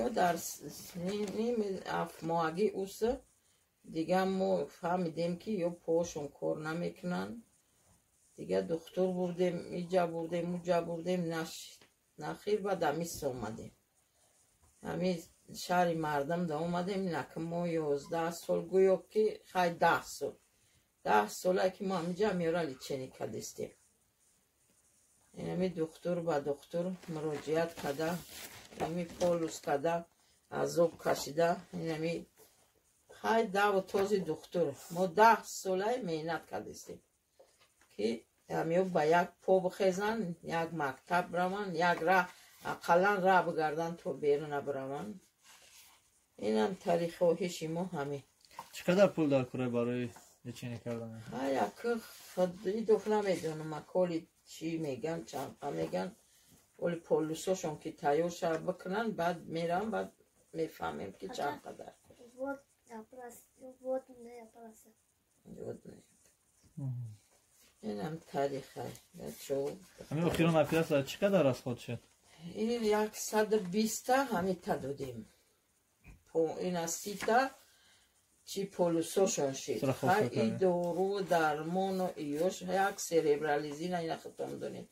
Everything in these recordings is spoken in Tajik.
Ё дар ними ҳафтмоҳагӣ уса дига мо фаҳмидем, ки ё пошон кор намекунанд. Дига духтур бурдем, иҷа бурдем, уҷа бурдем, нашид. Нахир, баъд ҳамис омадем. Ҳами шаҳри мардам да омадем, наки мо 11 сол, гӯё ки хай 10 сол. 10 солае ки мо ҳамиҷа меёра лечение кардистем. Инами духтур ба духтур муроҷиат карда, ами полус карда, азоб кашида, инами хай даву този духтур. Мо 10 солае меҳнат кардистем, ки ҳамиё ба як по бихезанд, як мактаб раванд, як раҳ ақаллан раҳ бигардан, то беруна бираванд. Инам тари хоҳиши мо ҳамин. Чӣ қадар пул дар кора барои лечение кардан? Ҳай, аки идоф намедонам, аколи чӣ меган, чанқа меган. Оли полусошон ки тайёр шава бикунанд, баъд мерам, баъд мефаҳмем, ки чанд қадар. Вот, водная операция. Инам таърихай, бачо. Ҳамин охирон операция чӣ қадар расход шуд? Ин 120-та ҳамита додем. Ина 30-та чи полусошон шид. И дору дармону иёш, як церебролизина, ина худтон донед.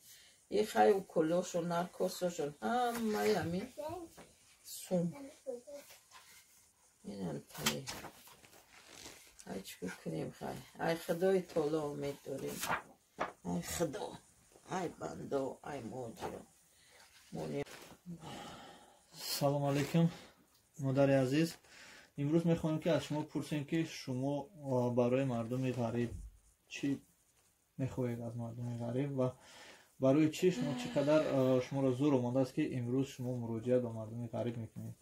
И хай уколошон, наркосошон, ҳамаи ҳамин сум. Инам тари. Ай, чӣ кунем, хай? Ай худои таоло умед дорем. Ай худо, ай бандо, ай муҳоҷиро. Салом алейкум, модари азиз. Имрӯз мехоҳем, ки аз шумо пурсем, ки шумо барои мардуми ғариб чӣ мехоҳед аз мардуми ғариб ва барои чӣ шумо, чӣ қадар шуморо зӯр омадааст, ки имрӯз шумо муроҷиат ба мардуми ғариб мекунед?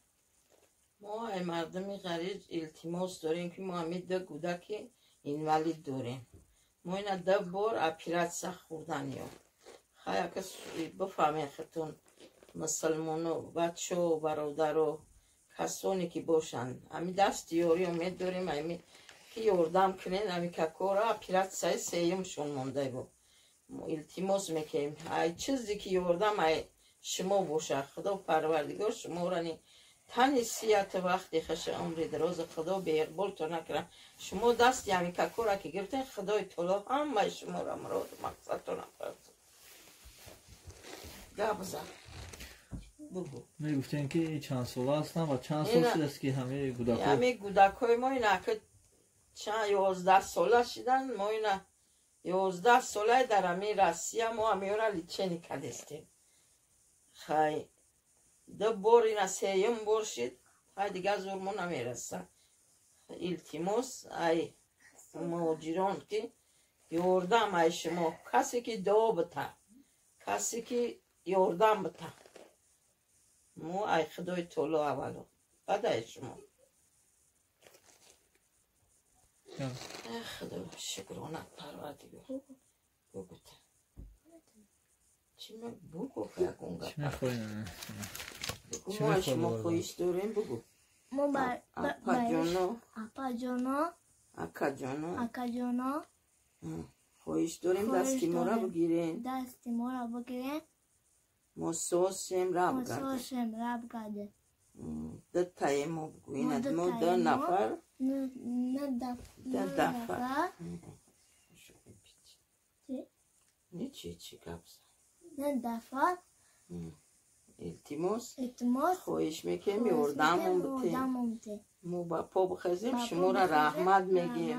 Мо ай мардуми ғариб илтимос дорем, ки мо ҳамин ду кӯдаки инвалид дорем. Мо ина ду бор оператсия хӯрдан ё. Хай, ака, бифаҳмед худтон, мусулмоно, бачо, бародаро, касоне ки бошанд, ҳами дасти ёрӣ умед дорем, ами ки ёрдам кунед. Ами какора оператсияи сеюмшон монда бо. Илтимос мекунем, ай чизе ки ёрдам ай шумо боша, худо парвардигор шуморо тани сиҳату вақти хаша, умри дароза худо беиқболтон накунад. Шумо дасти ҳами какора ки гирифтен, худои таоло ҳамаи шуморо муроду мақсадтона барасад. Гап зад. Мегуфтем, ки чанд сола ҳастам ва чанд сол шудааст, ки ҳамаи кӯдакҳо? Ҳамаи кӯдакҳои мо ина ки чанд 11 сола шидан. Мо ина 11 солаи дар ҳамин Россия мо ҳамиёра лечение кардестем. Хай, ду бор, ина сеюм бор шид. Хай, дигар зӯр мо намераса. Илтимос ай муҳоҷирон, ки ёрдам ай шумо, касе ки дуо бита, касе ки ёрдам бита. Мо ай худои таоло аввало, баъд ай шумо. Худо, шукрона, парвардигор. Бугута чӣ бугу, ягон гап бугу. Мо шумо хоҳиш дорем, бугу. Апаҷоно. Апаҷоно. Акаҷоно. Акаҷоно. Хоҳиш дорем, дасти моро бигирен. Дасти моро бигирен. Мо сосем, раб гардем. Сосем, раб гардем. Дутаем мо, бугу. Ина мо ду нафар. Ду нафар. Ничи, чӣ гап зад? Ду нафар. Илтимос. Илтимос. Хоҳиш мекунем, ёрдамон битем, мо ба по бихезем. Шуморо раҳмат мегӯем.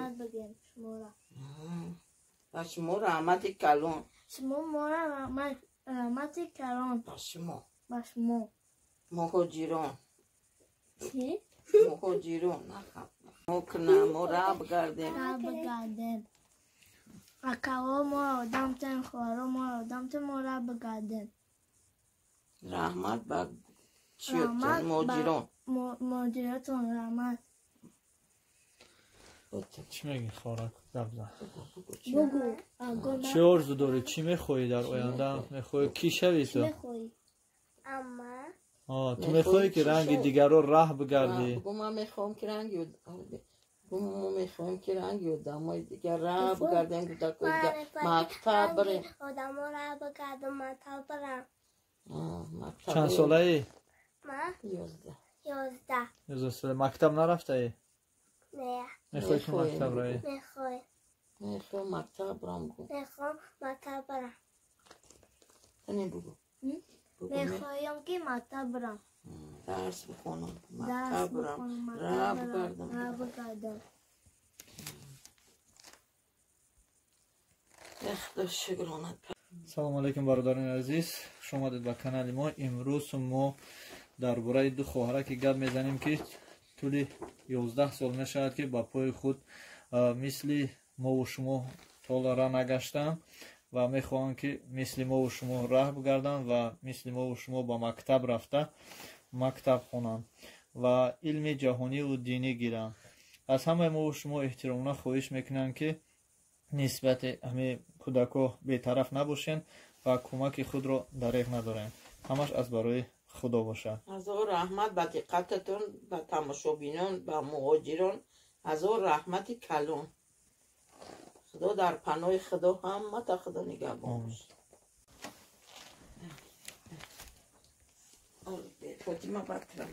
Ба шумо раҳмати калон. Шумо моро раҳмати калон. Ба шумо. Ба шумо. Муҳоҷирон. Муҳоҷирон мо кунам, мо раб гардем. Раб гардем. Акаҳо мо ёрдам тем, хоҳаро мо ёрдам тем, мо раб гардем. Раҳмат ба чиётон, муҳоҷирон. Муҳоҷиротон раҳмат. Чӣ мегӣ, хорак, гап зан. Бугу. Чӣ орзу дорӣ, чӣ мехоҳӣ дар оянда, мехоҳӣ кӣ шавӣ ту? Ту мехоҳӣ, ки ранги дигарро раҳ бигардӣ? Ман мехоҳам, ки ранги мо мехоҳем, ки ранги одамои дигар раҳ бигардем, кӯдакои дигар мактаб бирем. Одамо раҳ бигардам, мактаб бирам. Чанд солаӣ? 11. 11 сола. Мактаб нарафтаӣ? Не. Мехоҳӣ ки мактаб равӣ? Мехоҳам. Мехоҳам мактаб рам гу. Мехоҳам мактаб барам. Тани бугу. Мехоҳам ки мактаб барам. Дарс бихонам, мактаб барам, раҳ бигардам. Раҳ бигардам. Худо шукронат. Салому алайкум, бародарони азиз, хуш омадед ба канали мо. Имрӯз мо дар бораи ду хоҳара ки гап мезанем, ки тӯли 11 сол мешавад, ки ба пои худ мисли мову шумо тола раҳ нагаштанд ва мехоҳанд, ки мисли мову шумо раҳ бигарданд ва мисли мову шумо ба мактаб рафта мактаб хонанд ва илми ҷаҳониву динӣ гиранд. Аз ҳамаи мову шумо эҳтиромона хоҳиш мекунам, ки нисбати ҳамин кӯдакҳо бетараф набошен ва кӯмаки худро дареғ надорем. Ҳамаш аз барои худо бошад. Ҳазор раҳмат ба диққататон, ба тамошобинон, ба муҳоҷирон. Ҳазор раҳмати калон. Худо дар паноҳи худо ҳамата худо нигаҳбон бошад. Фотима батрам.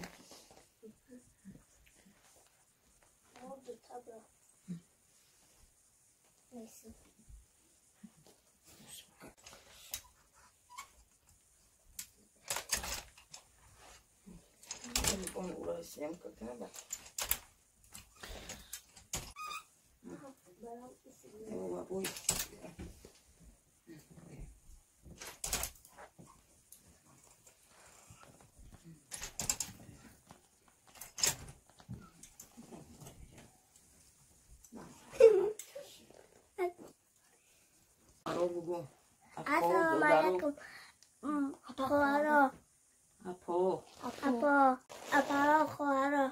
Ассалому алайкум, хоҳаро. Апо. Апо. Апаро, хоҳаро.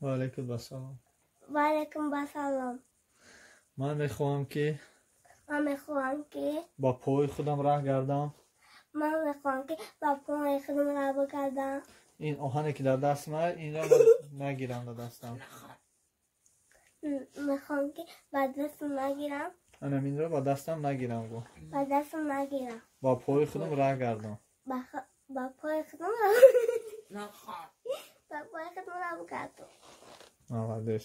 Ва алайкум ассалом. Ва алайкум ассалом. Ман мехоҳам ки ба пои худам раҳ гардам. Ман мехоҳам ки ба пои худам раҳ бигардам. Ин оҳане ки дар дастам аст, инро нагирам дар дастам. Мехоҳам ки ба дастам нагирам. Анам инро ба дастам нагирам гу. Ба дастам нагирам. Ба пои худам раҳ гардам. Ба пои худам ба пои худам раҳ бигардам. Молодец.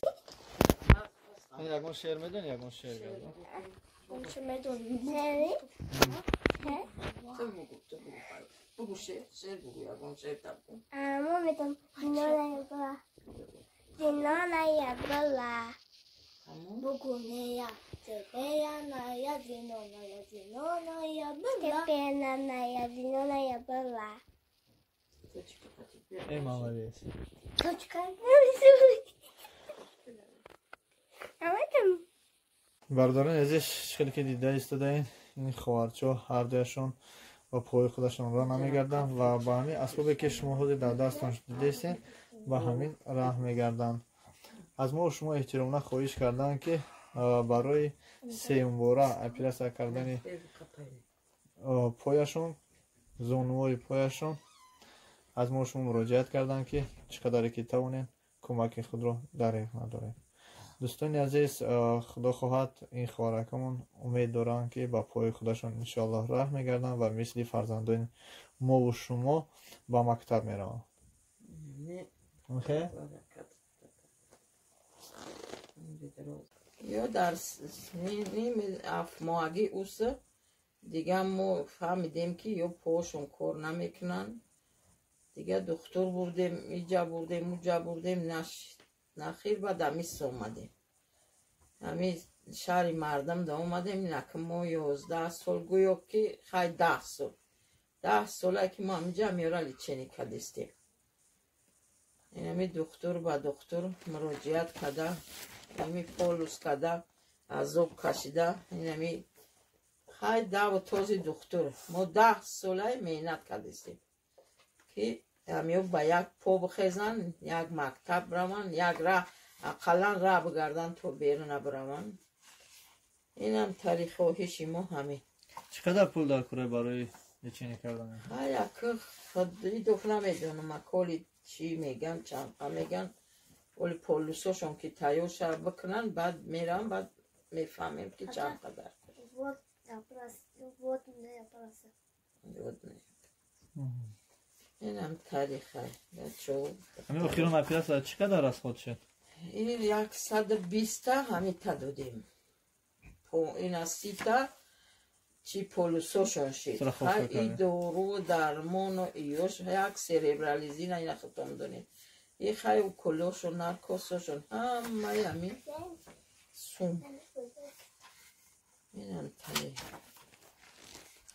Ягон шеър медонӣ? Ягон шеър гардам. Чӣ медонӣ? Шеъри? Ту бугу, ту бугу. Бугу шеър, шеър бугу, ягон шеър табгу. Мо медонам. Зиноная Зиноная была. Бугунея. Зеленая, зеленая, зеленая была. Зеленая, зеленая была. Эй, молодец. Точка. Бародарони азиз, хеле ки дида истодаед, ин хоҳарчо ҳардуяшон ба пои худашон роҳ намегарданд ва ба ҳамин асбобе ки шумо ҳозир дар дастон дидестед, ба ҳамин раҳ мегарданд. Аз мо шумо эҳтиромона хоҳиш карданд, ки барои сеюмбора оператсия кардани пояшон, зонуҳои пояшон, аз мо шумо муроҷиат карданд, ки чӣ қадаре ки тавонем кӯмаки худро дареғ надорем. Дӯстони азиз, худо хоҳад ин хоҳаракамон умед доранд, ки ба пои худашон иншоаллоҳ раҳ мегарданд ва мисли фарзандони мову шумо ба мактаб мераванд. Ё дар ними ҳафтмоҳагӣ уса дига мо фаҳмидем, ки ё пошон кор намекунанд. Дига духтур бурдем, иҷа бурдем, уҷа бурдем, нашид. Нахир баъд ҳамис омадем. Ҳамин шаҳри мардам да омадем, инаки мо 11 сол, гӯё ки хай 10 сол. 10 сола ки мо ҳаминҷа меёра лечение кардистем. Инами духтур ба духтур муроҷиат карда, инами полус карда, азоб кашида, инами хай даву този духтур. Мо 10 солаи меҳнат кардистем, ки ҳамиё ба як по бихезанд, як мактаб раванд, як раҳ ақаллан раҳ бигарданд то беруна бираванд. Инам тари хоҳиши мо ҳамин. Чӣ қадар пул дар кура барои лечение кардан? Ҳай, аки худидоф намедонам, аколи чӣ меган, чанқа меган. Оли полусошон ки тайёр шава бикунанд, баъд меравам, баъд мефаҳмем ки чанд қадар. Вот, вот, вот. Инам тариха бачо. Ҳамин охирон операция чӣ қадар расход шуд? Ин 120-та ҳамита додем. Ина 30-та чи полюсошон шид. И дору дармону иёш як серебрализина ина худтон донед. И хай уколошон, наркосошон ҳамаи ҳамин сум. Инам тари.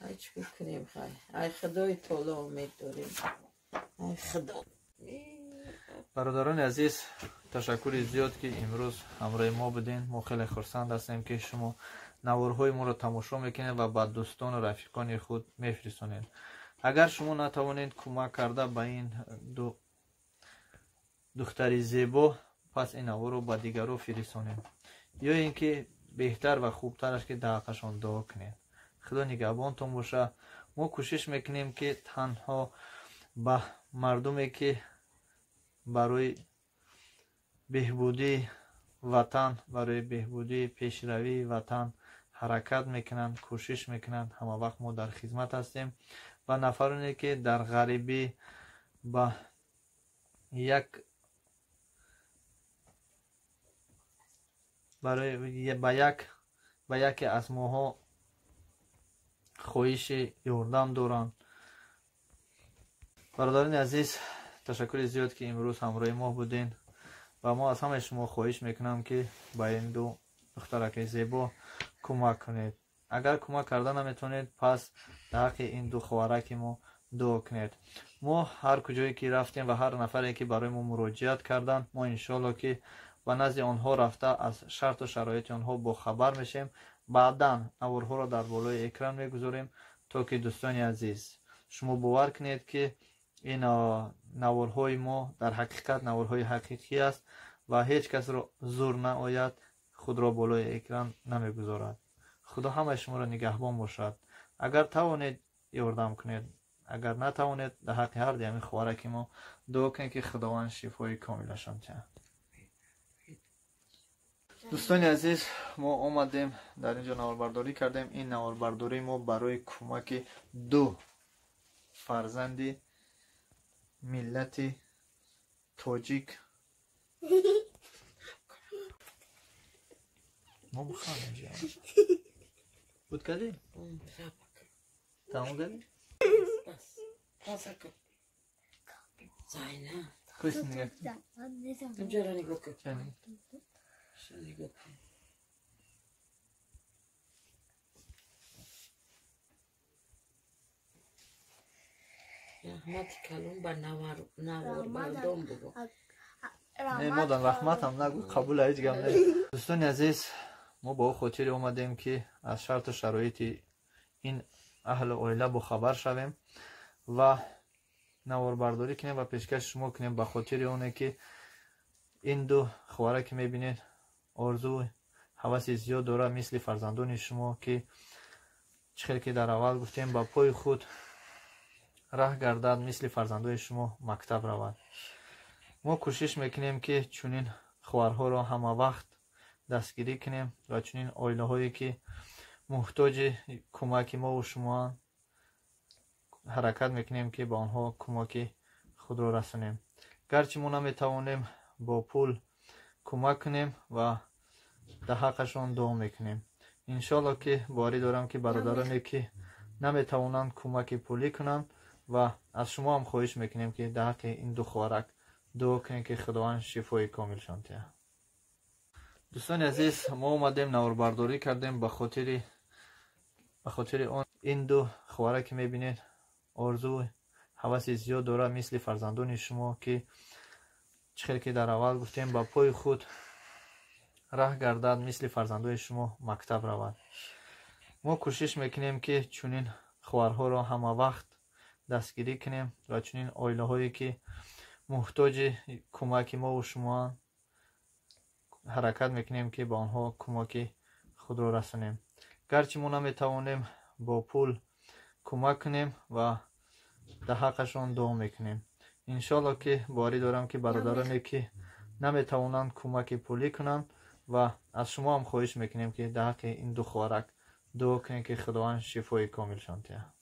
Ай чӣ кунем хай? Ай худои таоло умед дорем. Ай худо. Бародарони азиз, ташаккури зиёд, ки имрӯз ҳамроҳи мо будем. Мо хеле хурсанд ҳастем, ки шумо наворҳои моро тамошо мекунед ва ба дӯстону рафиқони худ мефиристонед. Агар шумо натавонед кӯмак карда ба ин ду духтари зебо, пас ин наворро ба дигарро фиристонед, ё ин ки беҳтар ва хубтараш, ки дар ҳаққашон дуо кунед. Худо нигаҳбонтон боша. Мо кӯшиш мекунем, ки танҳо ба мардуме, ки барои беҳбудии ватан, барои беҳбудии пешравии ватан ҳаракат мекунанд, кӯшиш мекунанд, ҳама вақт мо дар хизмат ҳастем ва нафароне, ки дар ғарибӣ ба як барои ба яке аз моҳо хоҳиши ёрдам доранд. Бародарони азиз, ташаккури зиёд, ки имрӯз ҳамроҳи мо будем ва мо аз ҳамаи шумо хоҳиш мекунам, ки ба ин ду духтараки зебо кӯмак кунед. Агар кӯмак карда наметавонед, пас дар ҳаққи ин ду хоҳараки мо дуо кунед. Мо ҳар куҷое ки рафтем ва ҳар нафаре, ки барои мо муроҷиат карданд, мо иншоалло, ки ба назди онҳо рафта, аз шарту шароити онҳо бохабар мешем. Баъдан наворҳоро дар болои экран мегузорем, то ки, дӯстони азиз, шумо бовар кунед, ки ин наворҳои мо дар ҳақиқат наворҳои ҳақиқӣ аст ва ҳеҷ касро зур наояд, худро болои экран намегузорад. Худо ҳамаи шуморо нигаҳбон бошад. Агар тавонед, ёрдам кунед, агар натавонед, дар ҳаққи ҳарди ҳамин хоҳараки мо дуо кунед, ки Худованд шифои комилашон диҳад. Дӯстони азиз, мо омадем, дар ин ҷо наворбардорӣ кардем. Ин наворбардории мо барои кӯмаки ду фарзанди миллати тоҷик. Мо бухандем, буд кардем, тамом кардем. Нигоҳ кун. Нигоҳ кун. Раҳмати калон ба наворбардон бугӯ. Не, модан раҳматам нагӯ, қабула, ҳеҷ гап не. Дӯстони азиз, мо ба ӯ хотире омадем, ки аз шарту шароити ин аҳлу оила бохабар шавем ва наворбардорӣ кунем ва пешкаши шумо кунем, ба хотири оне ки ин ду хоҳара, ки мебинед, орзу ҳаваси зиёд дорад, мисли фарзандони шумо, ки чӣ хел ки дар аввал гуфтем, ба пои худ раҳ гардад, мисли фарзандони шумо мактаб равад. Мо кӯшиш мекунем, ки чунин хоҳарҳоро ҳама вақт дастгирӣ кунем ва чунин оилаҳое, ки муҳтоҷи кӯмаки мову шумоанд, ҳаракат мекунем, ки ба онҳо кӯмаки худро расонем. Гарчи мо наметавонем бо пул кӯмак кунем ва дар ҳаққашон дуо мекунем. Иншоалло, ки боварӣ дорам, ки бародароне, ки наметавонанд кӯмаки пулӣ кунанд, ва аз шумо ҳам хоҳиш мекунем, ки дар ҳаққи ин ду хоҳарак дуо кунед, ки Худованд шифои комилшон диҳад. Дӯстони азиз, мо омадем, наворбардорӣ кардем ба хотири он ин ду хоҳара, ки мебинед, орзу ҳаваси зиёд дорад, мисли фарзандони шумо, ки чӣ хел ки дар аввал гуфтем, ба пои худ раҳ гардад, мисли фарзандони шумо мактаб равад. Мо кӯшиш мекунем, ки чунин хоҳарҳоро ҳама вақт дастгирӣ кунем ва чунин оилаҳое, ки муҳтоҷи кӯмаки мову шумоанд, ҳаракат мекунем, ки ба онҳо кӯмаки худро расонем. Гарчи мо наметавонем бо пул кӯмак кунем ва дар ҳаққашон дуо мекунем. Иншоалло, ки боварӣ дорам, ки бародароне, ки наметавонанд кӯмаки пулӣ кунанд, ва аз шумо ҳам хоҳиш мекунем, ки дар ҳаққи ин ду хоҳарак дуо кунед, ки Худованд шифои комилшон диҳад.